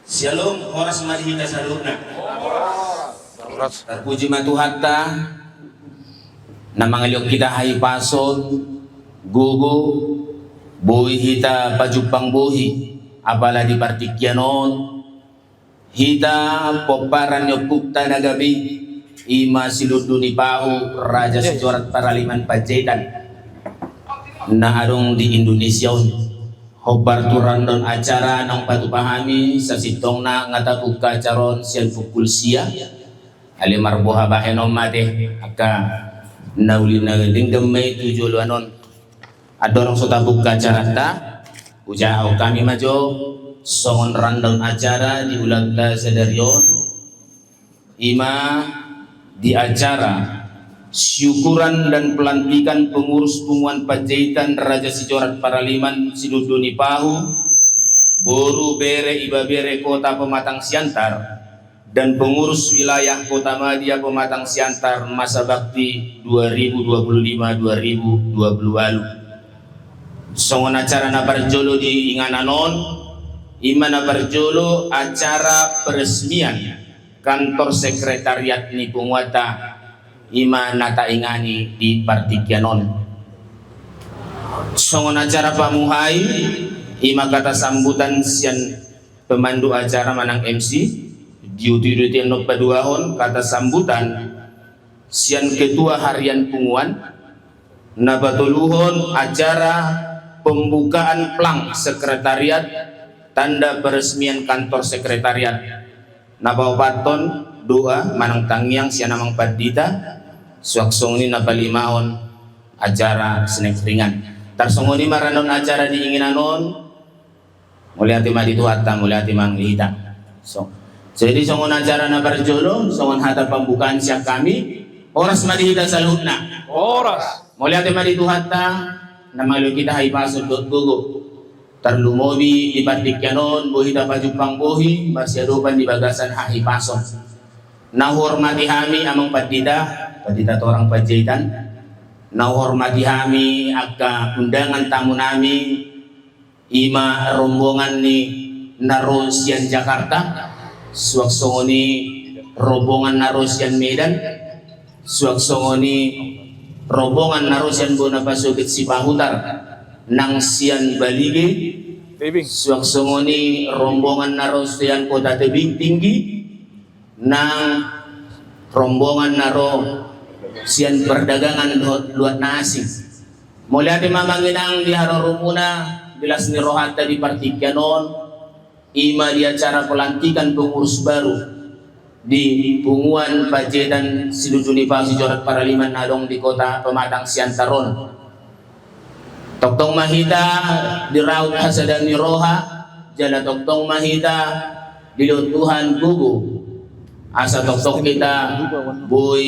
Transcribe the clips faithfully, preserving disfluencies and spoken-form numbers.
Syalom, horas ma di hita saluhutna. Horas. Tarpuji ma Tuhanta, na mangalehon hita hahipason, gogo, boi hita pajumpang bohi, apala di partingkian on, hita pomparan ni ompunta na gabe i, i ma Silundu ni Pahu, Raja Sijorat Paraliman Panjaitan na adong di Indonesia on. Hombar tu randon acara naung patupa hami, sasintongna nga tabuka acara on sian pukul sia. Alai marboha bahenon ma ate, angka na uli na denggan ma i tu joloan on. Andorang so tabuka acaranta, hujahahon hami ma jo songon randon acara di ulaonta sadari on, i ma di acara syukuran dan pelantikan pengurus Punguan Panjaitan Raja Sijorat Paraliman Silundu ni Pahu, boru, bere, ibebere, kota Pematang Siantar, dan pengurus wilayah Kota Madya Pematang Siantar masa bakti dua ribu dua puluh lima dua ribu dua puluh delapan. Songon acara na parjolo di inganan on, i ma na parjolo acara peresmian kantor sekretariat ni punguanta, i ma na taingani di partingkian on. Songon acara pamuhai, i ma kata sambutan sian pemandu acara manang M C, diuduti annon paduahon kata sambutan sian ketua harian punguan, na patoluhon acara pembukaan plang sekretariat, tanda peresmian kantor sekretariat, na paopathon doa manang tangiang sian amang pandita, suang songon i na palimahon acara sian ringan. Tarsongon i ma randon acara di inganan on. Mauliate ma di Tuhanta, mauliate ma di hita. So, jadi songon acara na parjolo, songon hata pembukaan sian hami, horas ma di hita saluhutna. Horas. Mauliate ma di Tuhanta, na mangalehon hita hahipason dohot gogo. Tarlumobi di partingkian on, boi hita pajumpang bohi, marsiadopan di bagasan hahipason. Na huhormati hami amang pandita, pandita torang Panjaitan. Na huhormati hami angka undangan tamu nami, i ma rombongan ni na ro sian Jakarta, suang songon i rombongan na ro sian Medan, suang songon i rombongan na ro sian bona pasogit Sipahutar, nang sian Balige, suang songon i rombongan na ro sian Kota Tebing Tinggi, nang rombongan na ro sian perdagangan dohot luat na asing. Mauliate ma amang inang di haroromuna, di las ni rohanta di partingkian on, i ma di acara pelantikan pengurus baru di Punguan Panjaitan Silundu ni Pahu Sijorat Paraliman na adong di Kota Pematang Siantar on. Tongtong ma hita diraut hasada ni roha, jala tongtong ma hita dilehon Tuhan gogo, asa tongtong hita boi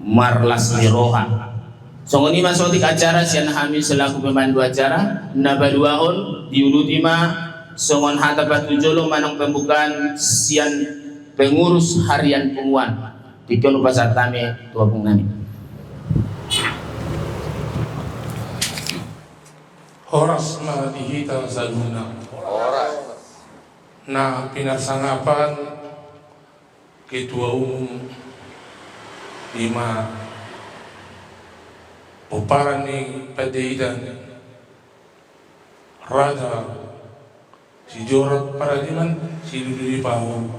marlas ni roha. Songon i ma saotik acara sian hami selaku pemandu acara, na paduahon diuduti ma songon hata patujolo manang pembukaan sian pengurus harian punguan. Tingki on hupasahat hami tu ompung nami. Horas ma di hita saluhutna. Horas. Na pinarsangapan ketua umum, i ma pomparan ni Panjaitan Raja Sijorat Paraliman Silundu ni Pahu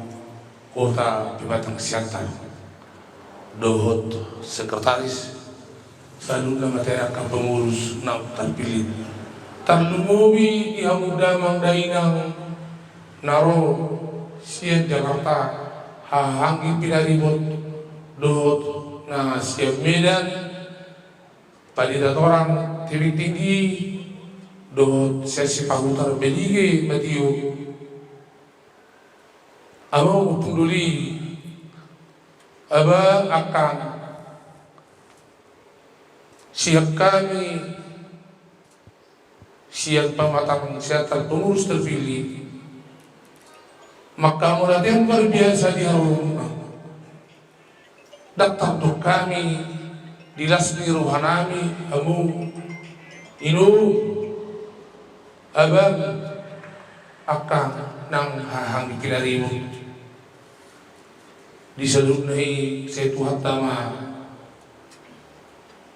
Kota Pematang Siantar, dohot sekretaris, saluhutna ma ate angka pengurus naung tarpillit. Tarlumobi di hamu damang dainang na ro sian Jakarta, haha anggi pinaribot, dohot na sian Medan, pandita torang Tebing Tinggi, dohot sian Sipahutar Balige, Matio. Amang ompung doli, abang, angkang, sian hami sian Pematang Siantar pengurus terpilih, manghamauliateon luar biasa di haroromuna. Ndang tardok hami di las ni roha nami, amang, inong, abang, Angka nang hahang di Pinaribot, di saluhutna i sai Tuhanta ma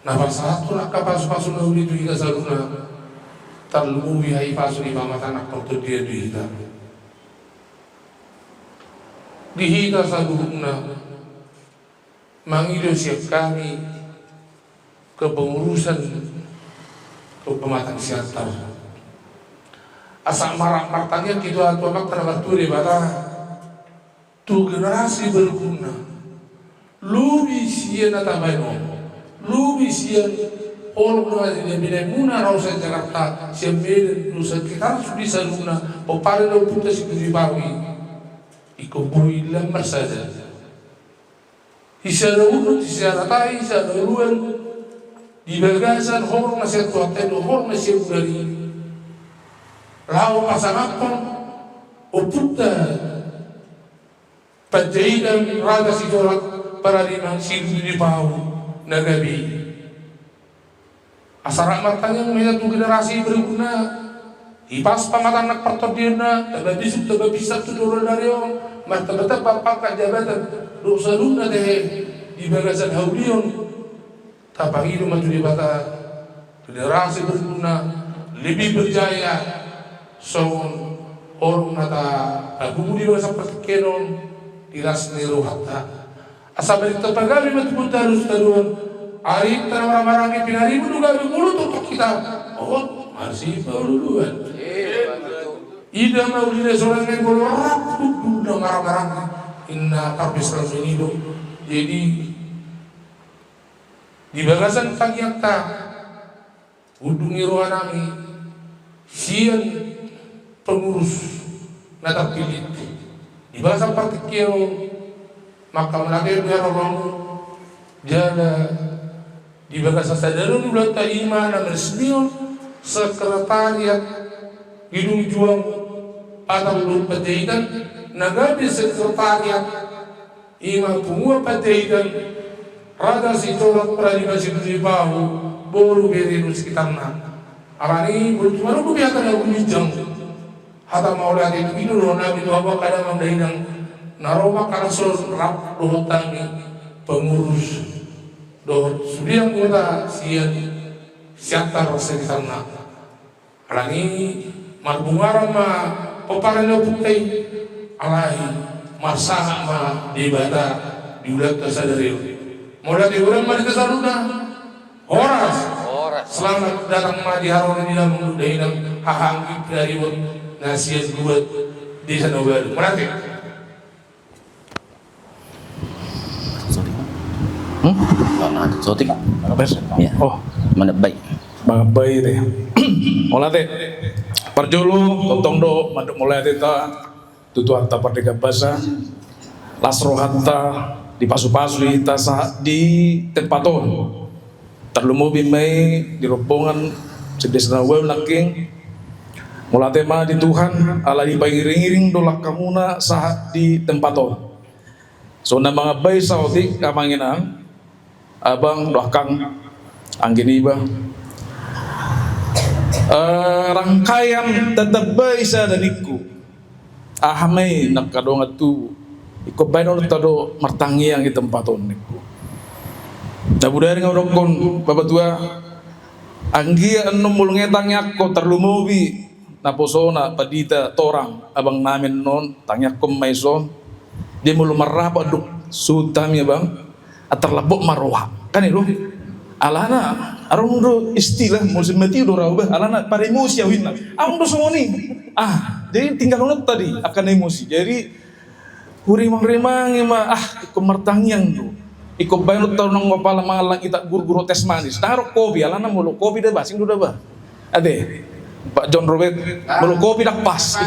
na pasahathon angka pasupasu na uli tu hita saluhutna, tarlumobi hahipason ni Pamatang Partondian di hita. Di hita saluhutna, mangido sian hami kepengurusan keumatan Siantar, asa marhak martangiang hita tu Amanta na martua Debata, tu generasi berikutna, lobi sian na tabaen on, lobi sian holong na binaenmuna ro sian Jakarta, sian Medan, dohot sekitar sude saluhutna, pomparan ni ompunta Situmorang i, ingkon boi lam marsada. Sisada unduk, sisada tahi, sisada oloan, di bagasan holong na sian Tuhanta i dohot holong na sian Mudari, laho pasangaphon ompunta Panjaitan Raja Sitorus Parariman Situmorang Pahahut na gabe i. Asa rap martangiang ma hita tu generasi berikutna, hipas pamatangna partondionna, tamba bisuk, tamba pinsar tu joloan ni ari on, martamba-tamba pangkat jabatan dohot saluhutna tehe di bagasan haulion. Tapangido ma tu Debata, generasi berikutna lebih berjaya songon holong na tahabubu di bagasan partingkian on di las ni rohanta. Asa baen tapagamon ma tu bontean dohot sitadoan, ari na marhahamaranggi Pinaribot do gabe molo tongtong hita, oh, marsipaolo-oloan. Ida ma uli na so ra ngai molo rap hundul na marhahamaranggi, inna parpes ramini do. Jadi di bagasan tangiangta, unduk ni rohanami sian pengurus na terpilih di bagasan partingkian on, manghamuna ate di haroromu, jala di bagasan sadari on ulaonta i ma na maresmihon sekretariat Gedung Juang Patar Luhut Panjaitan, na gabe sekretariat i ma punguan Panjaitan Raja Sitorus Parariman Situmorang Pahahut, boru, bere dohot sekitarna. Alani i, molo tung adong dope hata na guminjang, hata mauliate, tu i do dohononnami tu hamu angka damang dainang na ro mangkalashon rap dohot hami pengurus dohot sude anggota sian Siantar sekitarna. Alani i, marbungaran ma pomparan ni ompunta i, alai marsangap ma Debata di ulaonta sadari on. Mauliate godang ma di hita saluhutna. Horas. Horas. Selamat datang ma di haroro ni damang dohot dainang, hahang di Pinaribot na sian luat desa na ubalu. Mauliate. Sorry. Hmm? Sorry, Kak. Iya. Oh. Mana baik? Mana baik deh. Mauliate. Parjolo, tongtong do mandok mauliate hita tu Tuhanta Pardenggan Basa, las rohanta dipasupasu hita sahat di tempat on. Tarlumobi ma i di rombongan sian desa na ubalu nangkin. Mauliate ma di Tuhan, ala dipangiring-iring do langkamuna sahat di tempat on. So na mangambai saotik, amang inang, abang dohot angka anggi niba. Eh, rangkaian tatambai sada ningku. Aha ma i na angka dongan tubu, ingkon baenonta do martangiang di tempat on ningku. Tabudaring au dohonon, Bapa Tua, anggiat annon molo nunga tangiangkon, tarlumobi naposona pandita torang abangnami annon, tangiangkon ma i son. Dia molo marrapot do suhut hami abang, ah, tarlambok ma roha. Kan i do. Alana adong do istilah, molo sian Matio do rau bah, alana paremosi au inna. Adong do songon i. Ah, jadi tinggalhononta do angka na emosi. Jadi hurimang-rimangi ma, ah, ingkon martangiang do. Ingkon baenonta do nang apala mangallang itak gurgur dohot teh manis. Ndang adong kopi, alana molo kopi da bah, asing do da bah. Ate, Pak John Robert, molo kopi ndang pas.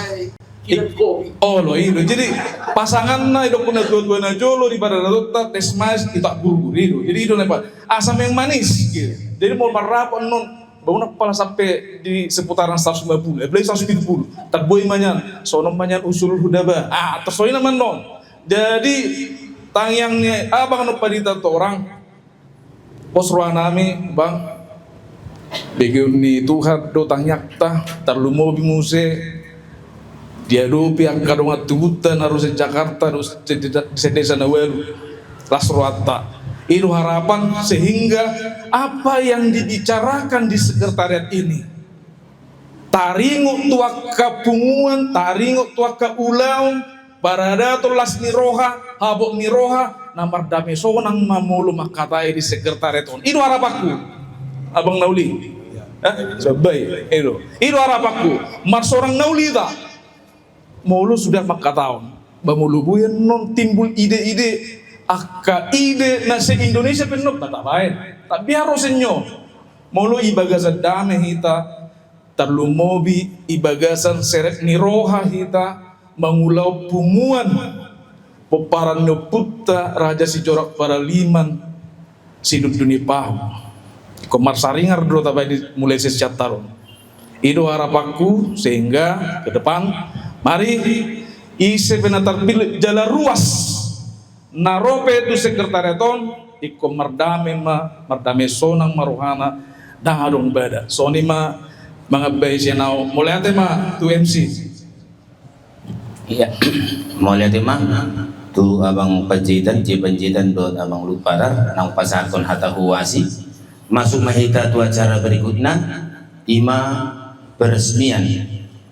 Olo, i do. Jadi pasanganna, didok na tua-tua na jolo di paradatonta, teh manis itak gurgur, i do. Jadi i do na pas. Asam yang manis, gitu. Jadi molo marrapot annon, boi nang apala sampe di seputaran seratus lima puluh, apalagi seratus tujuh puluh. Tar boi ma nian, sonon ma nian usul huda bah. Ah, tar songon i ma annon. Jadi tangiang ni abang annon pandita torang, pos rohanami, bang. Begeon ni Tuhan do tangiangta, tarlumobi muse diadopi angka dongan tubunta na ro sian Jakarta, ro sian desa na ualu, las rohanta. I do harapan sehingga apa yang dibicarakan di sekretariat ini taringot tu angka punguan, taringot tu angka ulaon, paradaton, las ni roha, habot ni roha, na mardame sonang ma molo mangkatai di sekretariat on. I do harapanku, abang na uli. Eh? Sabai, i do. I do harapanku. Marsorang na uli hita. Molo suda mangkatahon, ba molo boi annon timbul ide-ide, angka ide na se-Indonesia pe annon ba tabaen. Tabiar ro sian on. Molo di bagasan dame hita, tarlumobi di bagasan serep ni roha hita mangulahon punguan pomparan ni ompunta Raja Sijorat Paraliman Silunduni Pahu. Ingkon marsaringar do tabaen mulai sian Siantar on. I do harapanku sehingga ke depan, mari ise pe na tarpillit jala ruas na ro pe tu sekretariat on, ingkon mardame ma, mardame sonang ma rohana, ndang adong bada. Songon i ma mangambai sian au, mauliate ma tu M C. Iya. Mauliate ma tu abang Panjaitan, J Panjaitan dohot abang Luhut Patar, naung pasahathon hata huasi. Masuk ma hita tu acara berikutna, i ma peresmian,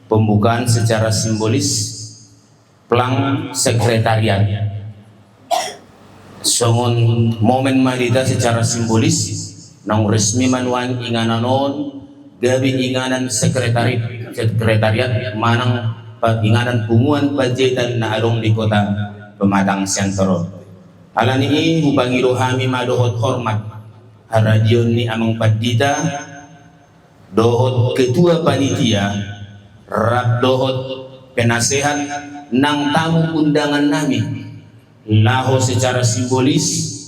pembukaan secara simbolis plang sekretariat. Songon momen ma di hita secara simbolis, naung resmi ma nuaeng inganan on gabe inganan sekretari-, sekretariat manang pa-, inganan punguan Panjaitan na adong di Kota Pematang Siantar on. Alani i hupangido hami ma dohot hormat, haradeon ni amang pandita, dohot ketua panitia, rap dohot penasehat nang tamu undangan nami, laho secara simbolis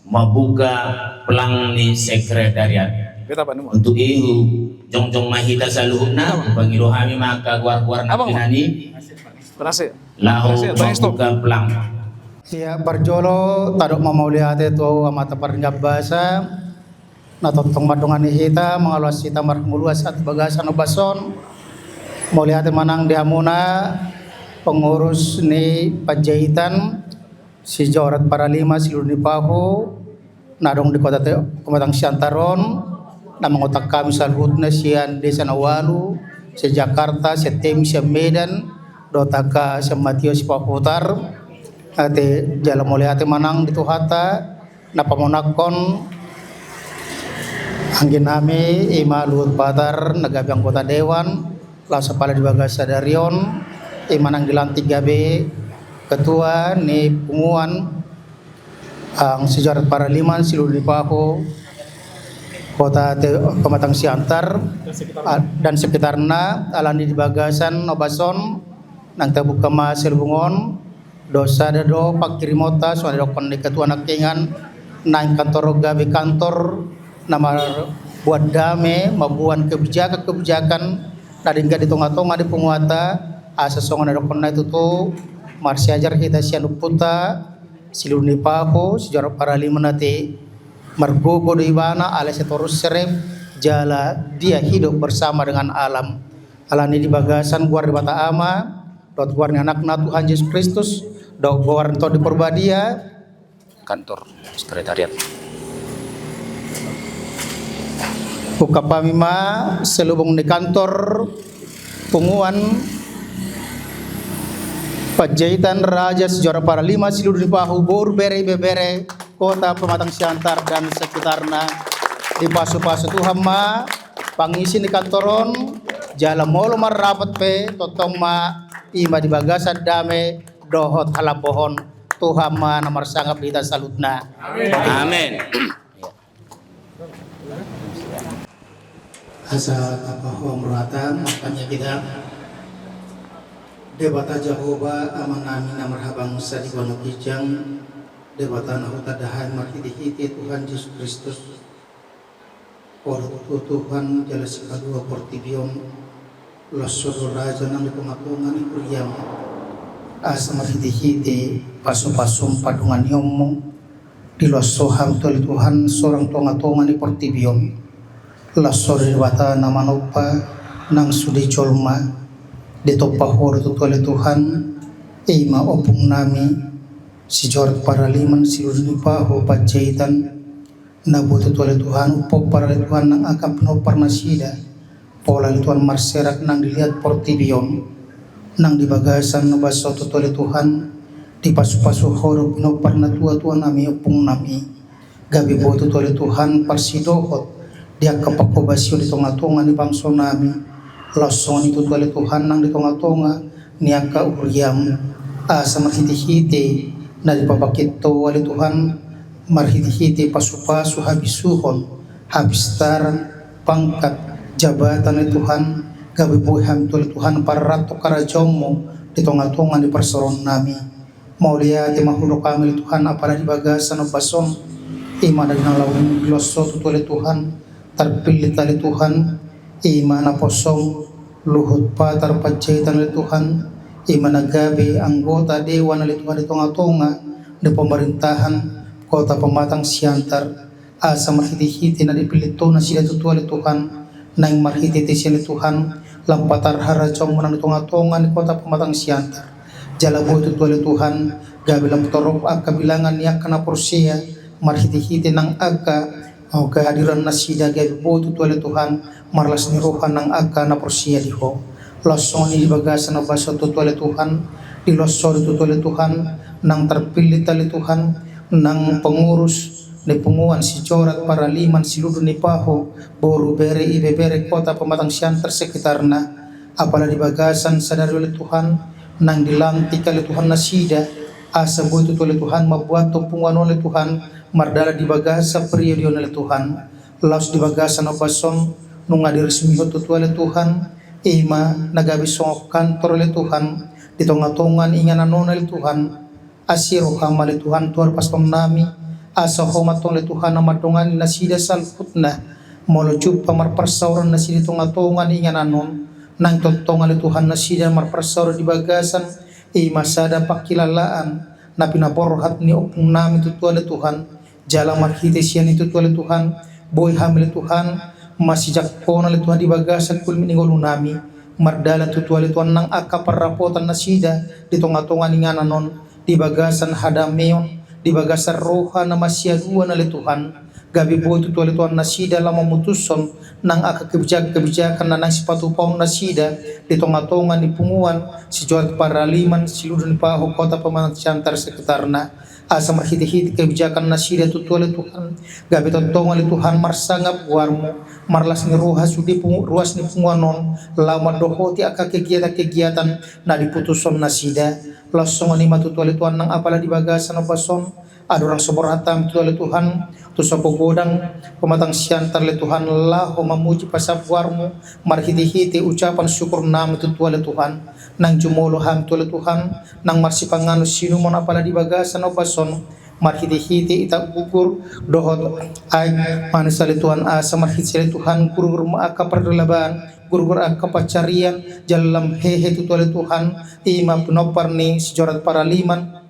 membuka plang ni sekretariat. Untuk i hujongjong ma hita saluhutna, hupangido hami ma angka goar-goar nangkinan i, laho membuka plang. Iya, parjolo tadok ma mauliate tu amanta pardenggan basa, na tongtong mandongani hita, mangaloas hita marhumuluas sahat tu bagasan ombas on. Mauliate ma nang di hamuna pengurus ni Panjaitan Sijorat Paraliman Silunduni Pahu na adong di Kota Te-, Pematang Siantar on, na mangotak hami saluhutna sian desa na ualu, sian Jakarta, sian Temi, sian Medan, dohot angka sian Matio Sipahutar. Ate, jala mauliate ma nang di Tuhanta, na pamonanghon anggi nami, i ma Luhut Patar, na gabe anggota dewan, laos apala di bagasan sadari on, i ma nang dilantik gabe ketua ni punguan, ah, Sijorat Paraliman Silunduni Pahu, Kota Te-, Pematang Siantar, ah, dan sekitarna, alani di bagasan ombas on, nang tabuka ma selubung on, dohot sada do pangkirimonta, songon na didokkon ni ketua nangkinan, naeng kantor on gabe kantor na mambuat dame, mamboan kebijakan-kebijakan na denggan di tonga-tonga ni punguanta, asa songon na didokkonna i tutu, marsiajar hita sian ompunta Silunduni Pahu, Sijorat Paraliman, ate, margogo do ibana, alai sai torus serep, jala dia hidup bersama dengan alam. Alani di bagasan goar ni Debata Ama, dohot goar ni Anakna Tuhan Jesus Kristus, dohot goar ni Tondi Parbadia. Kantor sekretariat. Ungkap hami ma selubung ni kantor punguan Panjaitan Raja Sijorat Paraliman Silunduni Pahu, boru, bere, ibebere, Kota Pematang Siantar dan sekitarna. Dipasu-pasu Tuhan ma pangisi ni kantor on, jala molo marrapat pe tongtong ma i ma di bagasan dame dohot halambohon. Tuhan ma na marsangap di hita saluhutna. Amin. Asa tapahohom rohanta, martangiang hita. Debata Jahowa, Amanami na marhabangsa di banua ginjang, Debata na hutanda hami marhite-hite Tuhan Jesus Kristus. Ho do tutu Tuhan jala sipalua portibi on, laos Ho do raja nang di tonga-tonga ni huriaM. Asa marhite-hite pasu-pasuM, padonganionMu, diloas Ho hami tu ale Tuhan, sorang tonga-tonga ni portibi on. Laos Ho do Debata na manompa nang sude jolma. Ditompa Ho do tutu ale Tuhan, i ma ompung nami, si Jorat Paraliman, si Ludu ni Paho Panjaitan, na boi tutu ale Tuhan hupompar ale Tuhan nang angka pinompar nasida, pola ale Tuhan marserak nang di liat portibi on, nang di bagasan na baso tutu ale Tuhan, dipasupasu Ho do pinompar na tuatua nami, ompung nami. Gabe boi tutu ale Tuhan parsidohot di angka panghobasion di tongatonga ni bangso nami. Laos songon i tutu ale Tuhan nang di tongatonga ni angka huriam. Asa marhitehite na dipabangkit Ho ale Tuhan, marhitehite pasupasu habisuhon, hapistaran, pangkat, jabatan ale Tuhan, gabe boi hami tutu ale Tuhan pararathon harajaonmu di tongatonga ni parsaoran nami. Mauliate ma hudok hami ale Tuhan, apala di bagasan ombas on, i ma na di na laho diloas Ho tutu ale Tuhan, tarpillit ale Tuhan, i ma naposom, Luhut Patar Panjaitan ale Tuhan, i ma na gabe anggota dewan ale Tuhan di tongatonga ni pemerintahan Kota Pematang Siantar. Asa marhitehite na dipillit Ho nasida tutu ale Tuhan, naeng marhitehite sian ale Tuhan, lam patar harajaonmu nang di tongatonga ni Kota Pematang Siantar. Jala boi tutu ale Tuhan, gabe lam torop angka bilangan ni angka na porsea, marhitehite nang angka, o, kehadiran nasida, gabe boi tutu ale Tuhan, marlas ni roha nang angka na porsea di Ho. Laos songon i di bagasan ombas on tutu ale Tuhan, diloas Ho do tutu ale Tuhan, nang tarpillit ale Tuhan, nang pengurus ni punguan si Jorat Paraliman, si Ludu ni Paho, boru, bere, ibebere Kota Pematang Siantar sekitarna. Apala di bagasan sadari ale Tuhan, nang dilantik ale Tuhan nasida, asa boi tutu ale Tuhan mambuat punguan on ale Tuhan, mardalan di bagasan periode on ale Tuhan. Laos di bagasan ombas on, nunga diresmihon tutu ale Tuhan, i ma na gabe songon kantor ale Tuhan, di tongatonga ni inganan on ale Tuhan. Asi roham ale Tuhan tu harupason nami, asa Ho ma tong ale Tuhan na mandongani nasida saluhutna. Molo jumpa marparsaoran nasida di tongatonga ni inganan on, naeng tongtong ale Tuhan nasida marparsaoran di bagasan, i ma sada pangkilalaan, na pinaborhat ni ompung nami tutu ale Tuhan. Jala marhite sian i tutu ale Tuhan, boi hami ale Tuhan, masijangkon ale Tuhan di bagasan gulmit ni ngolu nami, mardalan tutu ale Tuhan nang angka parrapotan nasida, di tongatonga ni inganan on, di bagasan hadameon, di bagasan roha na masiaduan ale Tuhan, gabe boi tutu ale Tuhan nasida laho mamutushon, nang angka kebijakan-kebijakan na naeng sipatupaon nasida, di tongatonga ni punguan, si Jorat Paraliman, si Ludu ni Paho Kota Pematang Siantar sekitarna. Asa marhitehite kebijakan nasida tutu ale Tuhan, gabe tongtong ale Tuhan marsangap goarmu, marlas ni roha sude pungu-, ruas ni punguan on, laho mandohoti angka kegiatan-kegiatan na diputushon nasida. Laos songon i ma tutu ale Tuhan nang apala di bagasan ombas on, andorang so borhat hami tutu ale Tuhan, tu sapogodang Pematang Siantar ale Tuhan laho mamuji pasahat goarmu, marhitehite ucapan syukur nami tutu ale Tuhan. Naeng jumolo hami tutu ale Tuhan, nang marsipanganon siinumon apala di bagasan ombas on, marhitehite ita gugur, dohot aek manis ale Tuhan, asa marhite sian ale Tuhan, gurugur ma angka pardalanban, gurugur angka pancarian, jala lam hehe tutu ale Tuhan, i ma pinompar ni si Jorat Paraliman,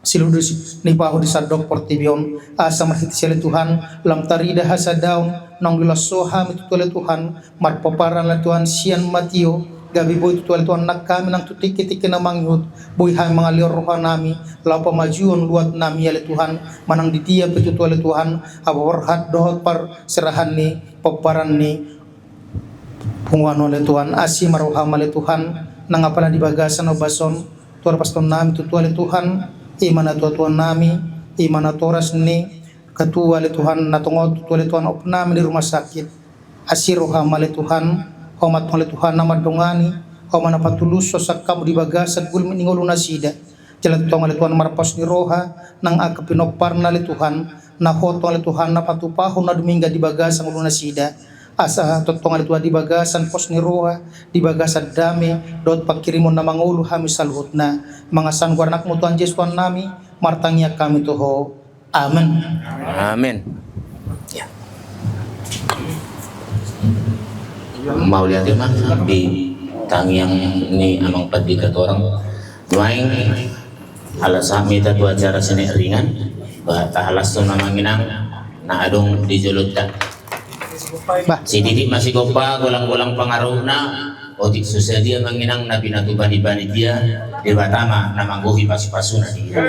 si Ludu ni Paho di sandok portibi on, asa marhite sian ale Tuhan, lam tarida hasadaon, naung diloas Ho hami tutu ale Tuhan, marpomparan ale Tuhan sian matio, gabe boi tutu ale Tuhan nang hami nang tu tingki-tingki na mangihut, boi hami mangalehon roha nami, laho pamajuon luat nami ale Tuhan, manang di dia pe tutu ale Tuhan, haborhat dohot parserahan ni pomparan ni punguan on ale Tuhan, asi ma roham ale Tuhan, nang apala di bagasan ombas on, tu harupason nami tutu ale Tuhan, i ma natuatua nami, i ma natoras ni ketua ale Tuhan, na tongon tutu ale Tuhan ompung nami di rumah sakit. Asi roham ale Tuhan, Ho ma tong ale Tuhan na mandongani, Ho ma na patulushon sangkapmu di bagasan gulmit ni ngolu nasida. Jala tongtong ale Tuhan marpos ni roha, nang angka pinomparna ale Tuhan, na Ho tong ale Tuhan na patupahon na dumenggan di bagasan ngolu nasida. Asa tongtong ale Tuhan di bagasan pos ni roha, di bagasan dame, dohot pangkirimon na mangolu hami saluhutna. Mangasahon goar anakmu Tuhan Jesus Tuhan nami, martangiang hami tu Ho. Amen. Amen. Ya. Mauliate ma di tangiang ni amang pandita torang. Nuaeng ala sahat ma hita tu acara siningot ringan, ba tahalashon ma amang inang na adong di jolonta. Bah. Sititi ma sigompa, golang-golang pangarahutna. Otik so sadia ma inang na pinatupa ni panitia, Debata ma na manggohi pasupasuna di ia.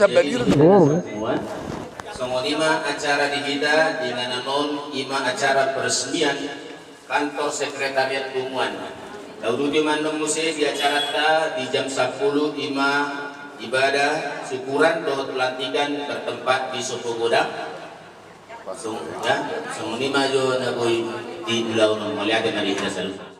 Jadi, semua. Songon i ma acara di hita di inganan on, i ma acara peresmian kantor sekretariat Punguan. Tauduti ma annon muse di acaranta di jam sampulu i ma ibadah syukuran dohot pelantikan bertempat di Sopo Godang. Songon, ya, songon i ma jo na boi di ulaon on. Mauliate ma di hita saluhut.